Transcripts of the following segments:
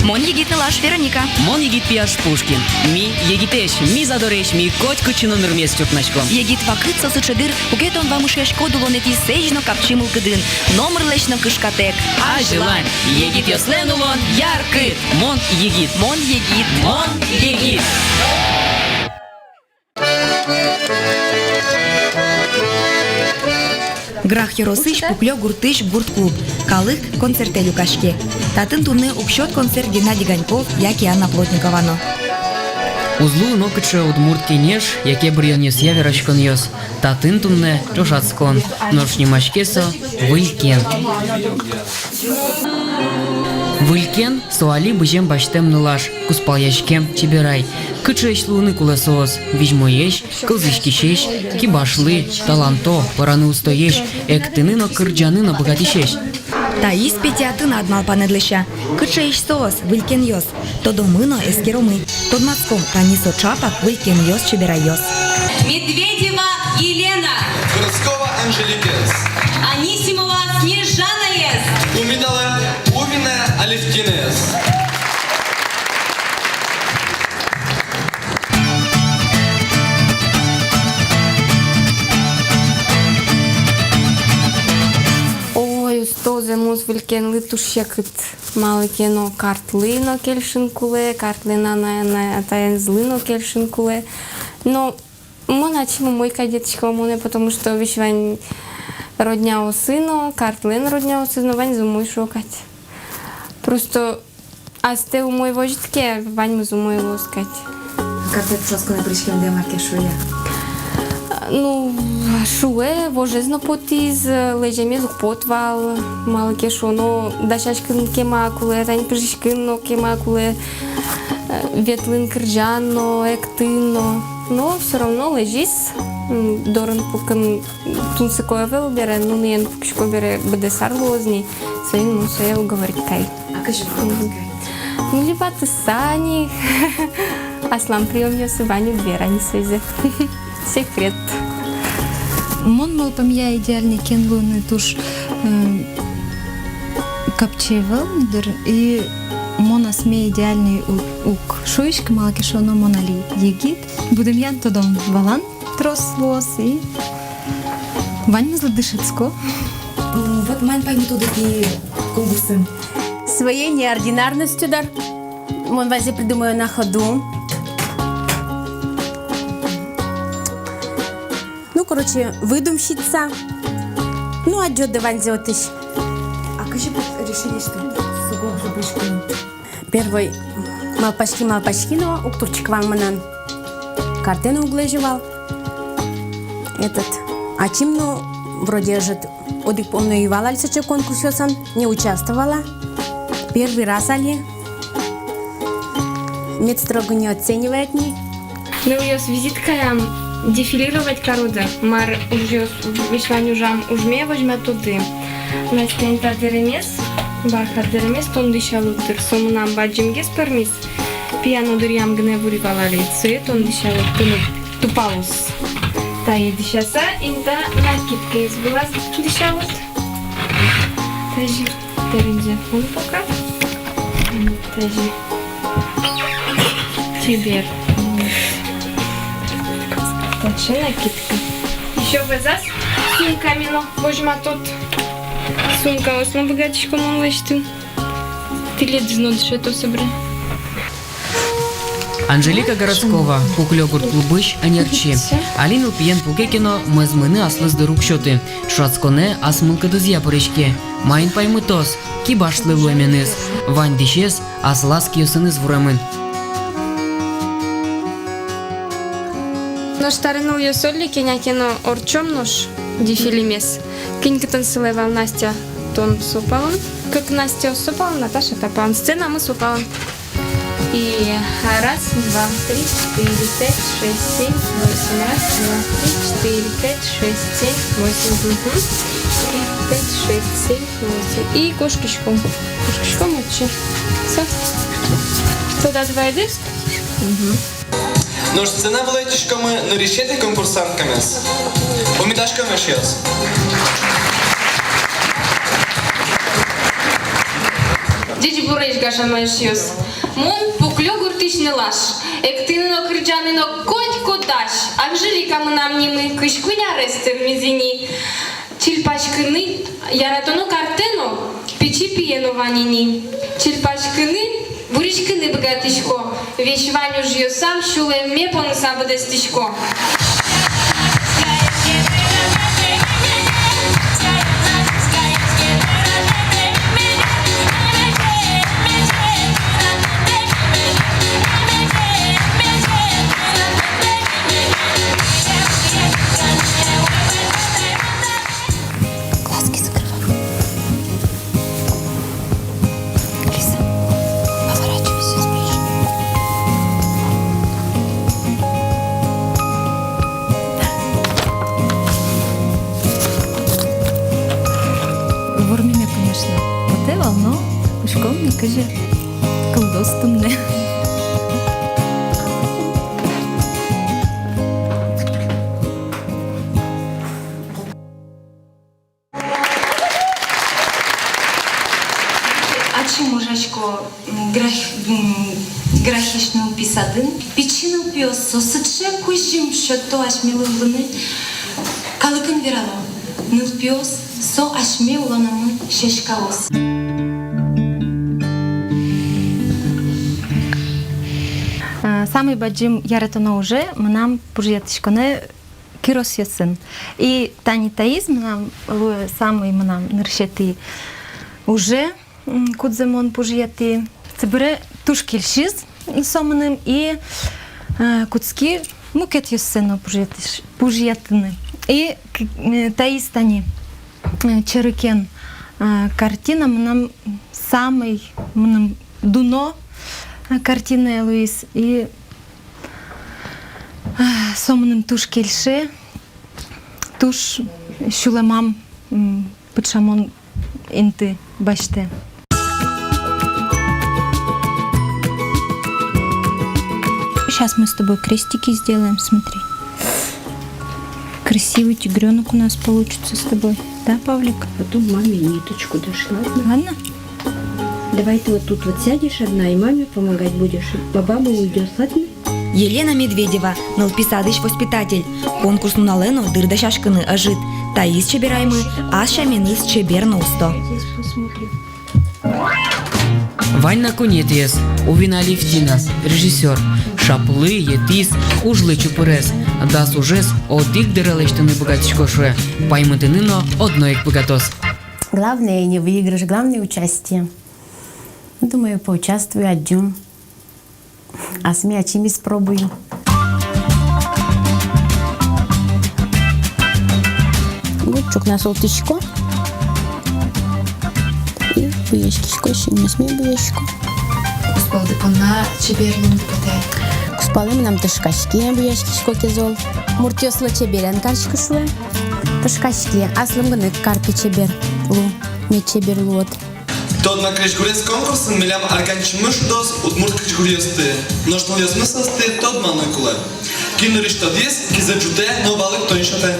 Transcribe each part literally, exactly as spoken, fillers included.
Мон егит нылаш Вероника. Мон егит пияш Пушкин. Ми егитэсь, ми задоресь, ми котькытчы но нырмес чуртнаськом. Егит вакыт со сыӵе дыр, куке тон вамышъяськод улонэтӥ сэзь но капчи мылкыдын, номырлэсь но кышкатэк. Азьлань, егитъёслэн улон яркыт. Мон егит. Мон егит. Мон егит. Грах ёросысь Пуклё гуртысь гурт клуб. Калык концертэ люкаське. Татын туннэ уксёд концерт Геннадий Ганьков яке Анна Плотникова но. Уз луы нокыӵе удмурт кенеш яке быръёнъёсъя вераськонъёс. Татын туннэ ӵошатскон. Нош нимаське со «Выль кен». Выль кен — со али бызем басьтэм нылаш, кузпалъяськем чеберай. Кыӵеесь луыны кулэ соос: визьмоесь, кылзӥськисесь, кибашлы, таланто, пӧраны устоесь, эктыны но, кырӟаны но быгатӥсесь. Таиз Петя тынад малпанэд лэся. Кыӵеесь соос, выль кенъёс? Тодомы но эскеромы. Тодматском, тани со ӵапак выль кенъёс, чеберайёс. Медведева Елена. Городскова Анжеликаез. Анисимова Снежанаез. Пумитала Пувина Алевтинаез. Ой, устоез мус выль кенлы туж секыт. Малы ке но картлы но кельшыны кулэ, картлэн анай-, анай-атаенызлы но кельшыны кулэ. Но мон ачим умой кадь итӥсько, монэ, потому что весь вань родняосы но, картлэн родняосыз но, ваньзы умой шуо кадь. Просто астэ умой возьыт ке, ваньмыз умой луоз кадь. Картлы ӵошатсконэ пыриськемдэ мар ке шуэ? Ну, шуэ, вожез но потӥз, лэземез уг поты вал, малы ке шуоно, дасяськыны кема кулэ, тани пыжиськыны но кема кулэ, ветлыны, кырӟаны но, эктыны но. Но всё равно лэзиз, м, дорын пукыны тунсыко ӧвӧл бере, нуныен пукисько бере, быдэс ар луоз ни, соин мон сое уг говорить кай. А кызьы валатӥськод? Ну, либо тысани, аслам приёмъёсы вань, уг вера ни сое. Секрет. Мон малпамъя, идеальный кен луыны туж, э, капчи ӧвӧл, дыр, и мон асме идеальный у-, уг шуиськы, малы ке шуоно мон али егит. Будэмъян тодон-валан трос луоз, и ваньмызлы дышетско. М, вот мон паймытӥ тӥ конкурсын. Своей неординарностью, дыр. Мон ваньзэ придумаю на ходу. Ну, короче, выдумщица. Ну, адӟоды ваньзэ отысь. А кызьы вот решили, что с собой уже будешь? Первой малпаськи, малпаськи но, уг туртчы вал мынам. Картэн уг лэзьы вал. Этот, ачим но вроде ӧжыт, одӥг пол но ӧй вал али сыӵе конкурсъёсын, не участвовала. Первый раз али. Мед строго не оценивает ни. Нылъёс визиткаям дефилировать кароды, мар ужъёс, весь вань ужам ужме возьматоды. Настяен та дэремез, бархат дэремез тон дӥсялод, дыр, со мынам бадӟымгес пӧрмиз. Пияно дыръям гинэ вури вал али, сое тон дӥсялод, тыныд тупалоз. Тае дӥсяса, инта накидкаез вылаз дӥсялод. Тазьы. Дэрензэ фон пока. Тазьы. Чебер. Таӵе накидка. Ещё вӧзаз сумками но возьматод. Сумкаос но быгатӥсько мон лэсьтыны. Тӥледыз но дышето собере. Анжелика Городскова, Пуклё гурт клубысь ӧнерчи. Али нылпиен пуке ке но, мӧзмыны аслыз дыр уг сёты. Ӵошатсконэ ас мылкыдызъя пыриське. Маин паймытоз кибашлы луэменыз, вань дӥсез аслаз киосыныз вуремын. Нош табере нылъёс оло кӧня ке но ортчом нош дефилемес. Кинь кытын сылэ вал Настя, тон со палын. Кык Настяос со палын, Наташа та палын. Сценамы со палын. И раз, два, три, четыре, пять, шесть, семь, восемь. Раз, два, три, четыре, пять, шесть, семь, восемь. Мгм. Три, пять, шесть, семь, восемь. И кошкиськом. Кошкиськом отчы. Всё. Тодад вайдыз? Мгм. Нош сцена вылэ ӧтиськомы нырысетӥ конкурсанткамес. Пумитаськом, эшъёс. Ӟечбуресь, гажано эшъёс! Мон Пуклё гуртысь нылаш. Эктыны но, кырӟаны но котьку дась. Анжелика мынам нимы, кызь куинь арес тырмиз ини. Чильпаськыны яратоно картэ но, пичи пие но вань ини. Чильпаськыны, вуриськыны быгатӥсько. Весь вань ужъёсам сюлэмме поныса быдэстӥсько. Глазки закрывай. Лиза, поворачивайся, спишь. Вормиме, конечно. Потэ вал но, учком ни, кызьы кылдоз туннэ. Ачим ужасько, м, Грах-, м, Грахесь нылпи садын. Пичи нылпиос, со сыӵе кузьым сёто асьмелы улыны. Калыкын верало: нылпиос — со асьме улонамы сяськаос. А, самой бадӟым яратоно уже мынам пужъятӥськонэ киросъёсын. И тани таиз мынам луэ самой мынам нырысетӥ уже, м, кудзэ мон пужъятӥ. Собере туж кельшиз со мыным, и, э, кутски мукетъёссэ но пужъятӥсь-, пужъятыны. И к-, э, таиз тани, э, черыкен, э, картина мынам самой мыным дуно, э, картинаe луиз. И Со мыным туж кельше, туж сюлэмам, м, пыӵамон инты басьтэ. Щас мы с тобой крестики сделаем, смотри. Красивый тигрёнок у нас получится с тобой. Да, Павлик? Потом маме ниточку дашь, ладно? Ладно. Давай ты вот тут вот сядешь одна и маме помогать будешь, а баба уйдёт, ладно? Елена Медведева, нылпи садысь воспитатель. Конкурс нуналэ но дыр дасяськыны ӧжыт. Таиз чебераймы ас сяменыз чебер но усто. Здесь посмотрим. Вань на куинетӥез, Увина Алевтина, режиссёр. Шаплы, етӥз, ужлы чупырес. Дас ужез одӥг дыре лэсьтыны быгатӥсько, шуэ. Паймытыны но одно ик быгатоз. Главное не выигрыш, главное участие. Думаю, поучаствую, адӟом. Асме ачим испробую. Гудчук на султӥсько. И буяськисько, синъёсме буясько. Кузпалды понна чебер луыны потэ. Кузпалы мынам тышкаське, буяськисько ке зол. Муртъёслы чеберен кариськышлы. Тышкаське, аслым гинэ карпе чебер лу, мед чебер луод. «Тодма крезьгурез» конкурсын милям арганчимы шудоз удмурт крезьгуръёсты. Нош нылъёсмы соосты тодманы кулэ. Кин нырысь тодӥз, кизэ ӝутэ но валэктон сётэ.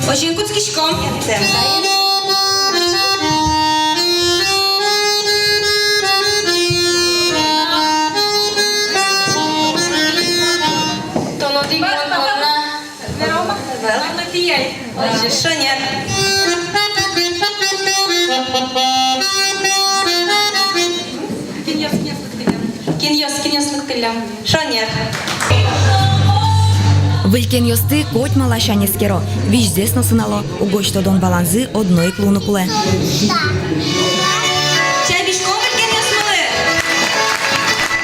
Озьыен, кутскиськом. Тон одӥг мон понна. Верома? Вал. Анна, тӥ ай. Озьы, шонер. Кинъёс, кинъёс лыктӥллям? Кинъёс, кинъёс лыктӥллям? Шонер. Выль кенъёсты котьма ласянь эскеро, визьзэс но сынало, угось тодон-валанзы одно ик луыны кулэ. Чабиськом выль кенъёсмылы.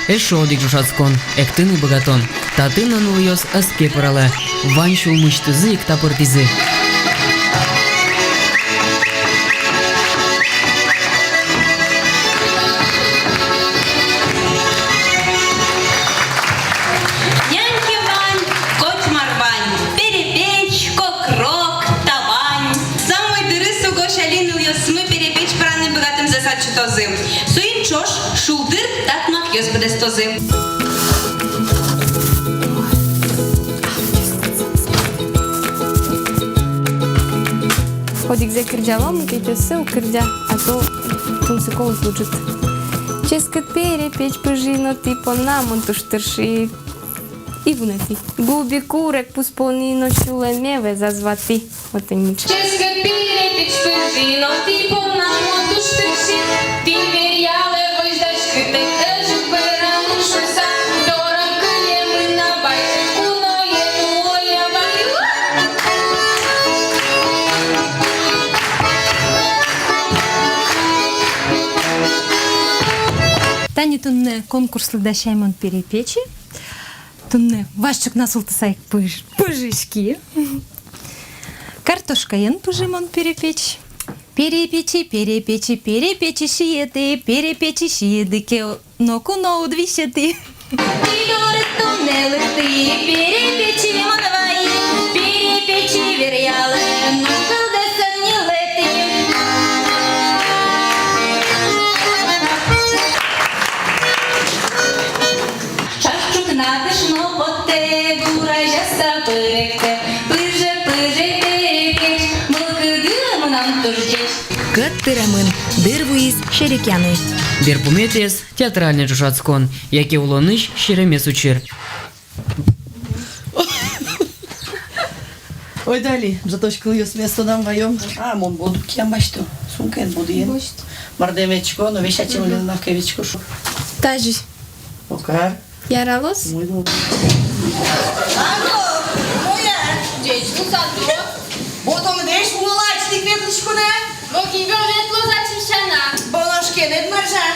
Эшшо одӥг ӵошатскон, эктыны быгатон. Татын но нылъёс ӧз ке пыралэ, вань сюлмысьтызы ик тапыртӥзы. Няньке вань, котьмар вань: перепеч, кокрок, табань. Самой дырыз угось али нылъёсмы перепеч пыраны быгатэмзэс ортчытозы. Соин ӵош шулдыр татмакъёс быдэстозы. Одӥгзэ кырӟалом, мукетъёссэ уг кырӟа, а то тунсыко уз лыдӟыт. Ческыт перепеч пыжи но, тӥ понна мон туж тырши. И вунэтӥ. Губи курег пуспони но, сюлэме вӧзаз ватӥ. Вот и мыӵе. Ческыт перепеч пыжи но, тӥ понна мон туж тырши. Тӥ веръялэ возьдаськытэк, ӧжыт пӧраны шуыса, дорам кылемын на бай, куное туоя вай. Тани туннэ конкурслы дасяй мон перепечи. Туннэ вазь ӵукна султыса ик пыж-, пыжиськи. Картошкаен пыжи мон перепеч. Перепечи, перепечи, перепечи сиеды, перепечи сиеды ке, ноку но уд висьыты. Тӥ доры туннэ лыктӥ, перепечи мон вайи, перепечи веръялэ но, кылдэс эн ньылэты. Ӵаш ӵукна кышно поттэ, гуразяса пыректэ, пыже, пыже перепеч, мылкыды мынам туж ӟеч. Кӧт тыремын, дыр вуиз серекъяны. Берпуметӥез театральной ӵошатскон, яке улонысь серемес учыр. Ойдо али, ӝытозь кылъёсмес тодам ваём. А, мон бодык киям басьто. Сумкаен бодыен. Босьт. Мар-дэ меӵко, но весь ачим лавкае ветлӥсько шуо. Тазьы. Окар. Яралоз. Умой луоз. Андро, умой-а? Ӟеч луысал, Андро. Бо тон весь улонлы ачид ик ветлӥськод-а? Нокин бен ветлоз ачим сяна. Бо нош кенэд мар-а?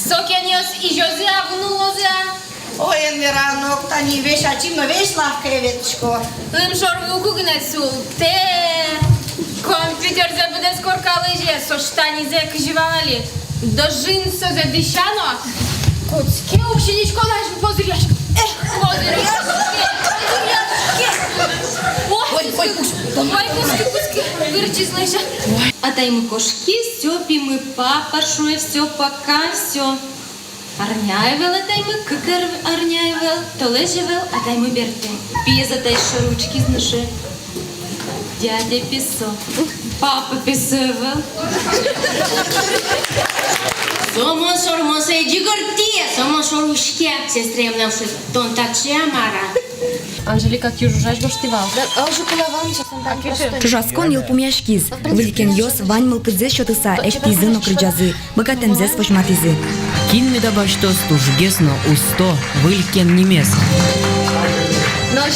Сокенъёс изёзы-а, ву нуллозы-а? Ой, эн вера, нок тани весь ачим но весь лавкае ветлӥсько. Лымшор ву уку гинэ султэ. Компьютерзэ быдэс корка лэзе, со штанизэ кызьы вал али. Даже джинсэзэ дӥся но. Кутске уксё ничкон азьын позыръяське. Эх, позыръяське, позыръяське. Ой, ой, кутске, кутске, вырӟиз лэся. Атаймы кошкиз, всё, пимы, папа шуэ, всё, пока, всё. Арня ӧвӧл атаймы, кык ар-, арня ӧвӧл, толэзь ӧвӧл, атаймы бертэ. Пиез атай шоры учкиз но шуэ: дядя песо, папа песо ӧвӧл. Сомон шор мон сое ӟыгыртӥ, сомон шор учке, сестре мынам шуэ: тон таӵе-а, мар-а? Анжелика, тӥ ужась гожтӥ вал. Ӵошатскон йылпумъяськиз. Выль кенъёс вань мылкыдзэс сётыса эктӥзы но кырӟазы, быгатэмзэс возьматӥзы. Кин меда басьтоз тужгес но усто выль кен нимез? Нош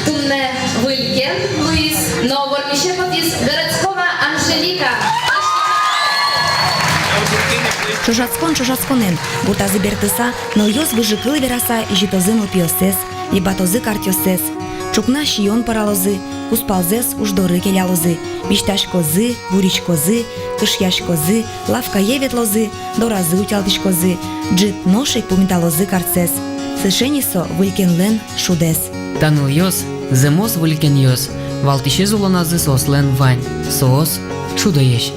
туннэ выль кен луиз но вормисе потӥз Городскова Анжелика. Ӵошатскон ӵошатсконэн, гуртазы бертыса, нылъёс выжыкыл вераса изьытозы нылпиоссэс, ибатозы картъёссэс. Ӵукна сиён пӧралозы, кузпалзэс уж доры келялозы, висьтаськозы, гуриськозы, кышъяськозы, лавкае ветлозы, доразы утялтӥськозы, ӝыт нош ик пумиталозы картсэс. Сыӵе ини со выль кенлэн шудэз. Та нылъёс зэмос выль кенъёс, валтӥсез улоназы соослэн вань, соос чудоесь.